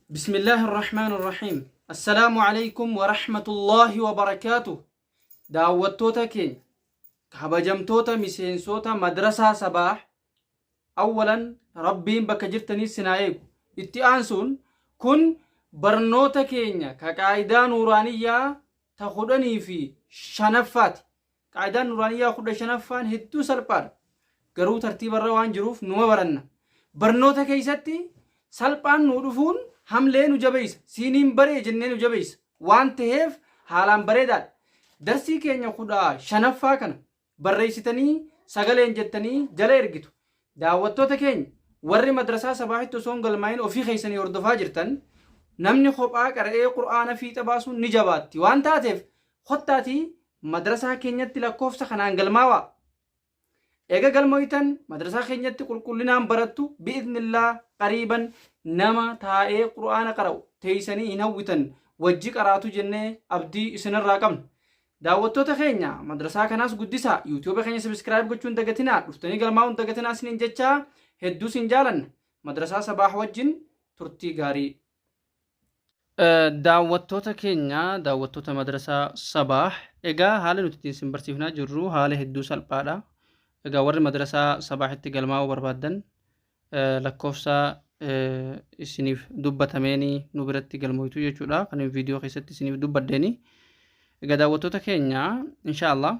بسم الله الرحمن الرحيم. السلام عليكم ورحمة الله وبركاته. Daawwattoota keenya kabajamtoota, miseensota madrasaa Sabaah, awwalan Rabbiin bakka jirtanii sinaa eegu. Itti aansuun kun barnoota keenya ka qaayidaa nuuraaniyyaa ta 15ffaati. Qaayidaan nuuraaniyyaa 15ffaan hedduu salphaadha, garuu tartiibarra waan jiruuf numa baranna. Barnoota keessatti salphaan nu dhufuun hamlee nu jabeessa, siiniin baree jennee nu jabeessa waan ta'eef haalaan bareedaadha. Darsii keenya 15ffaa kana barreessitanii sagaleen jettanii jala ergitu. Daawwattoota keenya warri madrasaa Sabaahitti osoo hin galmaa'in ofii keessanii hordofaa jirtan, namni kophaa qara'ee Qur'aana fiixa baasuun ni jabaatti waan taateef, kottaatii madrasaa keenyatti lakkoofsa kanaan galmaawaa. Eega galmoytan madrasaa keenyatti qulqullinaan barattu. بإذن الله قريبا nama taa'ee Qur'aana qara'u teeysanii hin hawwitan, wajji qaraatu jennee abdii isinirraa qabna. Daawwattoota keenya, madrasaa kanaas guddisaa. YouTube keenya subscribe gochuun dagatinaa, dhuftanii galmaa'uun dagatinaa isiniin jechaa, hedduu sin jaalanna. Madrasaa Sabaah wajjin turtii gaarii. Daawwattoota keenya, daawwattoota madrasaa Sabaah, egaa haala nuti ittiin isin barsiifnaa jirru haala hedduu salphaadha. Egaa warri madrasaa Sabaahitti galmaa'uu barbaaddan lakkoofsa isiniif dubbatameeni nu biratti galmoytu jechuudha, kan viidiyoo keessatti isiniif dubbaddeeni. Egaa daawwattoota keenya, insha Allah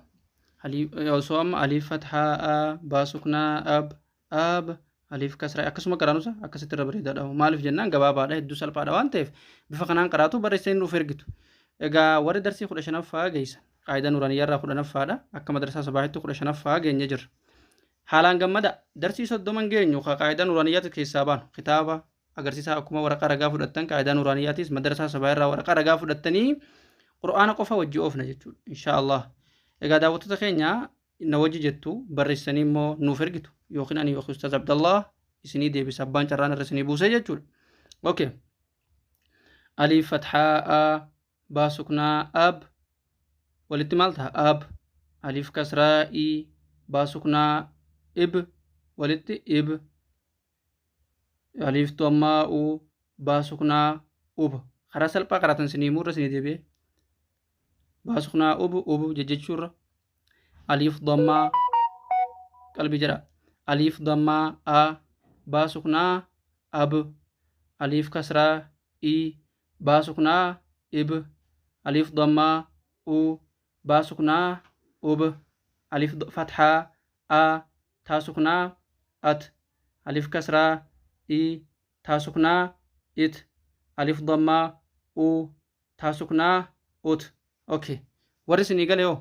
osoo amma aliif fathaa a, baa suknaa ab, ab, aliif kasraa akkasuma qaraanusa akkasitti irra bareedaadha. Maaliif jennaan, gabaabaadha, hedduu salphaadha waan ta'eef bifa kanaan qaraatu, barreessanii nuuf ergitu. Egaa warri darsii 15ffaa geessan, qaayidaa nuuraaniyyaarraa 10ffaadha. Akka madrasaa Sabaahitti 15ffaa geenye jirra. Haalaan gammada. Darsii 30n geenyu ka qaayidaa nuuraaniyyaatti keessaa baanu kitaaba agarsiisaa akkuma waraqaa ragaa fudhattan, qaayidaa nuuraaniyyaatis madrasaa Sabaa irraa waraqaa ragaa fudhattanii Qur'aana qofa wajji oofna jechuudha, insha Allah. Egaa daawwattoota keenya, na wajji jettu, barreessanii immoo nuuf ergitu, yookiin ani yookiin Ustaaz Abdallah isinii deebisa, abbaan carraan irra isinii buusee jechuudha. Okay. Aliif fathaa a, baa suknaa ab, walitti maal ta'a? Ab. Aliif kasraa i, baa suknaa ib, walitti ib. Aliif dammaa u, baa suknaa ub. Karaa salphaa karaatan isinii himuu irra isinii deebi'ee. Baa suknaa ub, ub jejjechuurra. Aliif dammaa, qalbii jedha. Aliif dammaa a, baa suknaa ab, aliif kasraa i, baa suknaa ib, aliif dammaa u, baa suknaa ub, aliif fathaa a, taa suknaa at, aliif kasraa i, taa suknaa it, aliif dammaa u, taa suknaa ut. Okay. Warri isinii gale hoo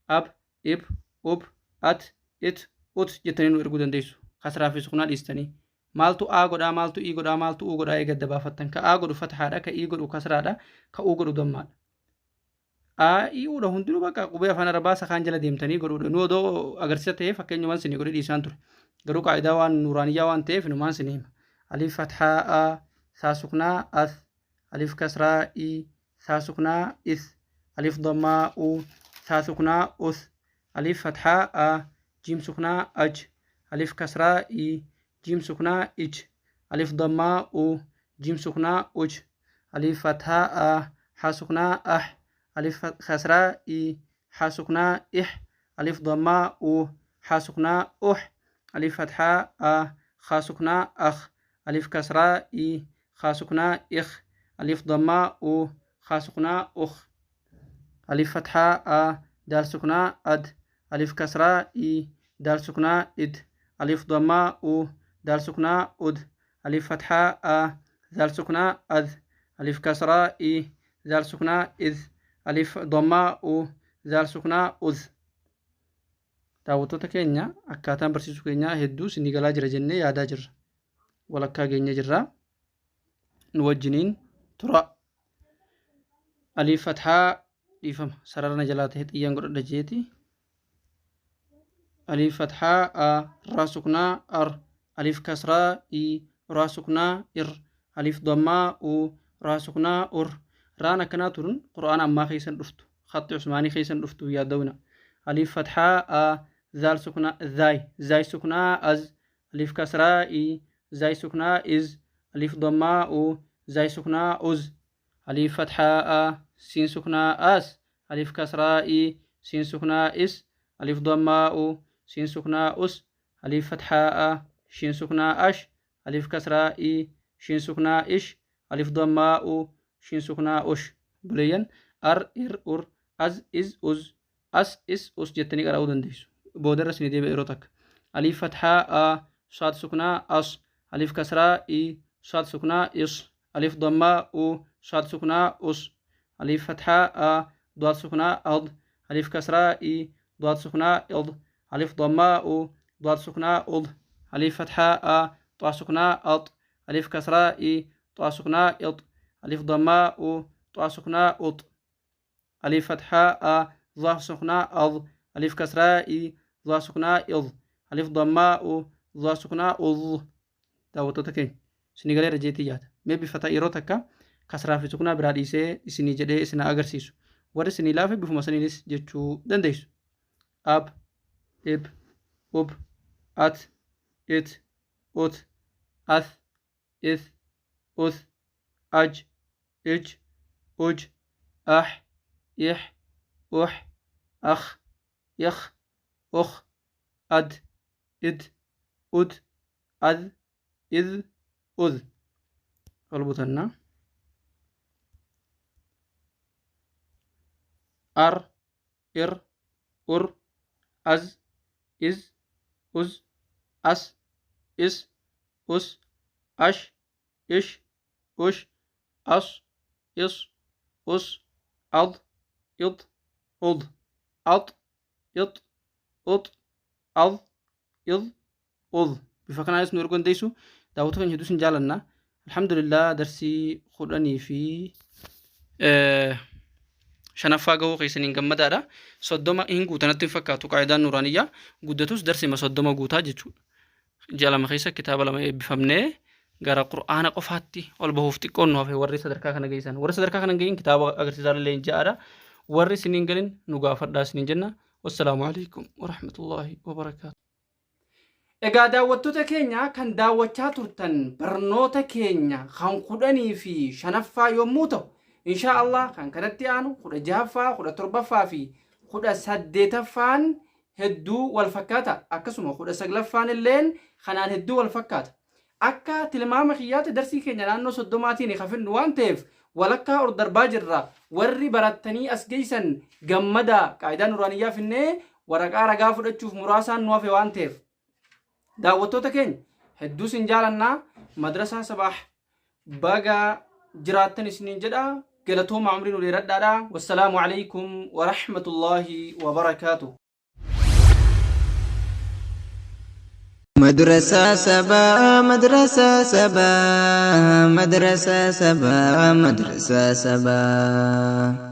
ab, ib, ub, at, it, ut jettanii nu erguu dandeessu. Kasraa fi suknaa dhiistanii. Maaltu a godhaa, maaltu i godhaa, maaltu u godhaa eega adda baafattan. Ka a godhu fathaadha, ka i godhu kasraadha, ka u godhu dammaadha. A, i, u dha hundinuu bakka qubee afaan Arabaa sakaan jala deemtanii godhuudha. Nu odoo agarsiisa ta'ee fakkeenyumaan sinii godhee dhiisaan ture. Garuu qaayidaa waan nuuraaniyyaa waan ta'eef numaan sinii hima. Aliif fathaa a, saa suknaa as, aliif kasraa i, saa suknaa is, aliif dammaa u, saa suknaa us, aliif fathaa a, jiim suknaa aj, aliif kasraa i, jiim suknaa ij, aliif dammaa u, jiim suknaa uj, aliif fathaa a, haa suknaa ah, aliif kasraa i, haa suknaa ih, aliif dammaa u, haa suknaa uh, aliif fathaa a, haa suknaa akh, aliif kasraa i, haa suknaa ikh, aliif dammaa u, haa suknaa ukh, aliif fathaa a, daal suknaa ad, aliif kasraa i, daal suknaa id, aliif dammaa u, daal suknaa ud, aliif fathaa a, zaal suknaa ad, aliif kasraa i, zaal suknaa iz, aliif dammaa u, zaal suknaa uz. Daawwattoota keenya, akkaataan barsiisuu keenyaa hedduu isinii galaa jira jennee yaadaa jirra. Walakkaa geenye jirra. Nu wajjiniin tura. Aliif fathaa, dhiifama, sarara na jalaa ta'e xiyyaan godhadha jeeti. Aliif fathaa a, raa suknaa ar, aliif kasraa i, raa suknaa ir, aliif dammaa u, raa suknaa ur. Raan akkanaa turun Qur'aana ammaa keessan dhuftu. Khatti Usmaanii keessan dhuftu yaaddawina. Aliif fathaa a, zaal suknaa zaay, zaay suknaa az, aliif kasraa i, zaay suknaa iz, aliif dammaa u, Zaay suknaa uz, aliif fathaa a, siin suknaa as, aliif kasraa i, siin suknaa is, aliif dammaa u, siin suknaa us, aliif fathaa a, shiin suknaa ash, aliif kasraa i, shiin suknaa ish, aliif dammaa u, shiin suknaa ush. Buleeyyan ar, ir, ur, az, iz, uz, as, is, us jettanii qara'uu dandeessu. Boodarra isinii deebi'a yeroo takka. Aliif fathaa a, saad suknaa as, aliif kasraa i, saad suknaa is, aliif dammaa u, saad suknaa us, aliif fathaa a, daad suknaa ad, aliif kasraa i, daad suknaa id, aliif dammaa u, daad suknaa ud, aliif fathaa a, xaa suknaa at, aliif kasraa i, xaa suknaa it, aliif dammaa u, xaa suknaa ut, aliif fathaa a, ظا سكناء أض، ألف كسراء إي، ظا سكناء إض، ألف ضماء ظا سكناء أض. Daawwattoota keenya, isinii galeera jeetii yaada. Mee bifa ta'e yeroo takka kasraa fi suknaa biraa dhiisee isinii jedhee isin agarsiisu. Warri isinii laafe bifuma saniinis jechuu dandeessu. Ab, ib, ub, at, it, ut, ath, ith, uth, aj, ij, uj, ah, ih, uh, akh, yakh, ukh, ad, id, ud, ad, id, ud. Ol butannaa. Ar, ir, ur, az, iz, uz, as, is, us, ash, ish, ush, as, is, us, ad, id, ud, at, it, ut, ad, id, ud. Bifa kanaanis nu erguu dandeessu. Daawwattoota keenya, hedduu isin jaalanna. Alhamdulillah, darsii 15ffaa gahuu keessaniin gammadaadha. 30 hin guutanatti hin fakkaatu. Qaayidaan Nuuraaniyyaa guddatus darsima 30 guutaa jechuudha. Ji'a 2 keessa kitaaba 2 eebbifamnee gara Qur'aana qofaatti ol bahuuf xiqqoon nu hafe. Warri sadarkaa kana geessan. Warri sadarkaa kana hin gahin kitaaba agarsiisaa illee hin ja'aadha. Warri isiniin galin nu gaafadhaa isiniin jenna. Wassalaamu alaikum warahmatullaahi wabarakaatu. Egaa daawwattoota keenya, kan daawwachaa turtan barnoota keenya kan 15ffaa yommuu ta'u, inshaa Allah kan kanatti aanu 16ffaa, 17ffaa fi 18ffaan hedduu wal fakkaata. Akkasuma 19ffaan illeen kanaan hedduu wal fakkaata. Akka tilmaama kiyyaatti darsii keenya naannoo 30tiin kafinnu waan ta'eef walakkaa ol darbaa jirra. Warri barattanii as geessan gammadaa, qaayidaa Nuraaniyyaa finnee waraqaa ragaa fudhachuuf muraasaan nu hafe waan ta'eef. Daawwattoota keenya, hedduu isin jaalannaa. Madrasaa Sabaah baga jiraattan isiniin jedha. Galatooma, umrii nu dheeradhaadha. Wassalaamu alaikum warahmatullaahi wabarakaatuh. Madrasaa Sabaa, Madrasaa Sabaa, Madrasaa Sabaa, Madrasaa Sabaa.